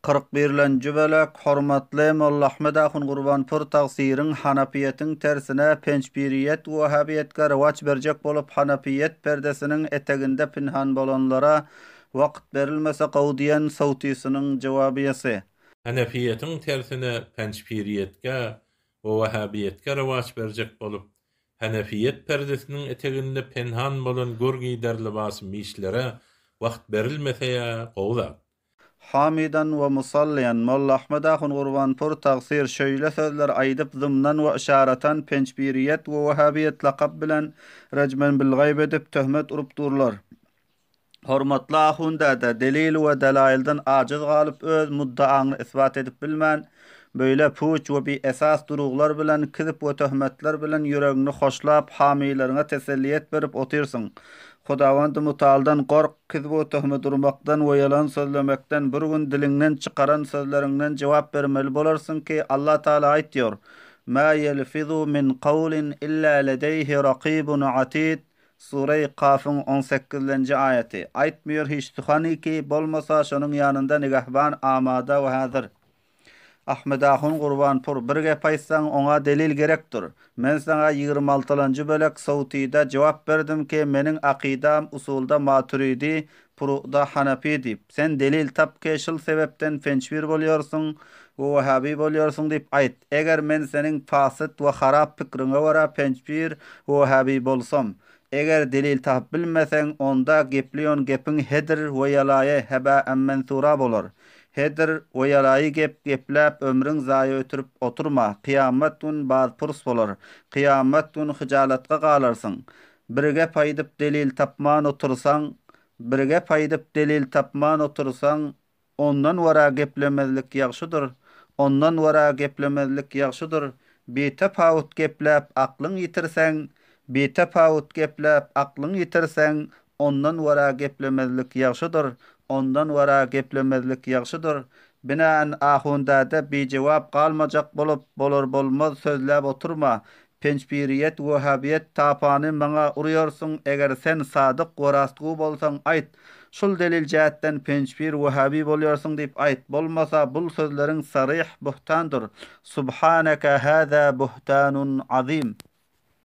41-lenji bölek Hormatly Molla Ahmet ahun Gurbanpur tagsyryň hanapyýetiň tersine pençpiriýet wahhabyýetge rowaç berjek bolup hanapyýet perdesiniň eteginde pinhan bolanlara wagt berilmese gowy diýen sowtysynyň jowabyýasy. Hanapyýetiň tersine pençpiriýetge we wahhabyýetge rowaç berjek bolup hanapyýet perdesiniň eteginde penhan bolan gör gider lybasy mişlere wagt berilmese-ä gowy zat. Hamydan we musallyýan, Molla Ahmet ahun Gurbanpur tagsyr şeýle sözler aýdyp zymnan we yşaratan pençpiriýet we wehhabiýet lakap bilen rejmen bilgaýb edip töhmet urup durlar. Hormatly ahun däde, delil we delaýyldan ajyz galyp öz muddaaňny isbat edip bilmän, beýle puç we biesas duruglar bilen kizip we töhmetler bilen ýüregiňni hoşlap hamylaryňa teselliýet berip otyrsyň. Hudawendy Mutaldan gork, kizbu töhmet urmakdan we ýalan sözlemekden bir gün diliňden çykaran sözleriňden jogap bermeli bolarsyň ki, Allah Taala aýtýar, Mä ýelfizu min kawlin illa ledeýhi rakibun atid, Sureý Kafyň on sekizlenji aýaty. Aýtmyýar hiç suhany ki, bolmasa şonuň ýanynda nigahban amada we häzir. Ahmet ahun Gurbanpur, bir gep aýtsaň, oňa delil gerekdir. Men saňa 20 altylanjy bölek sowtida jogap berdim ki, meniň akydam usulda maturidi, puru'da hanapi diýip. Sen delil tap ki, şul sebepden pençbir bolýarsyň we wahabi bolýarsyň diýip aýt. Eger men seniň fasyt we harap pikriňe görä pençbir we wahabi bolsam. Eger delil tapyp bilmeseň, onda geplýon gepiň hedir we ýalaýy hebä'em mensura bolar. Hedir we ýalaýy gep gepläp ömrüň zaýa ötürip oturma, kyýamat gün bazpurs bolar, kyýamat gün hyjalatga galarsyň. Bir gep aýdyp delil tapman otursaň, bir gep aýdyp delil tapman otursaň, ondan görä geplemezlik ýagşydyr, ondan görä geplemezlik ýagşydyr, bitapawut gepläp aklyň ýitirseň, bitapawut gepläp aklyň ýitirseň, Ondan görä geplemezlik ýagşydyr, ondan görä geplemezlik ýagşydyr. Binaen ahundäde bijewap galmajak bolup, bolar-bolmaz sözläp oturma. Pençpiriýet, wehhabiýet tapany maňa urýarsyň, eger sen sadyk we rastgu bolsaň aýt, şul delil jähtden pençpir, wehhabi bolýarsyň diýip aýt, bolmasa bul sözleriň saryh buhtandyr. Subhaneke hâzâ buhtanun azim.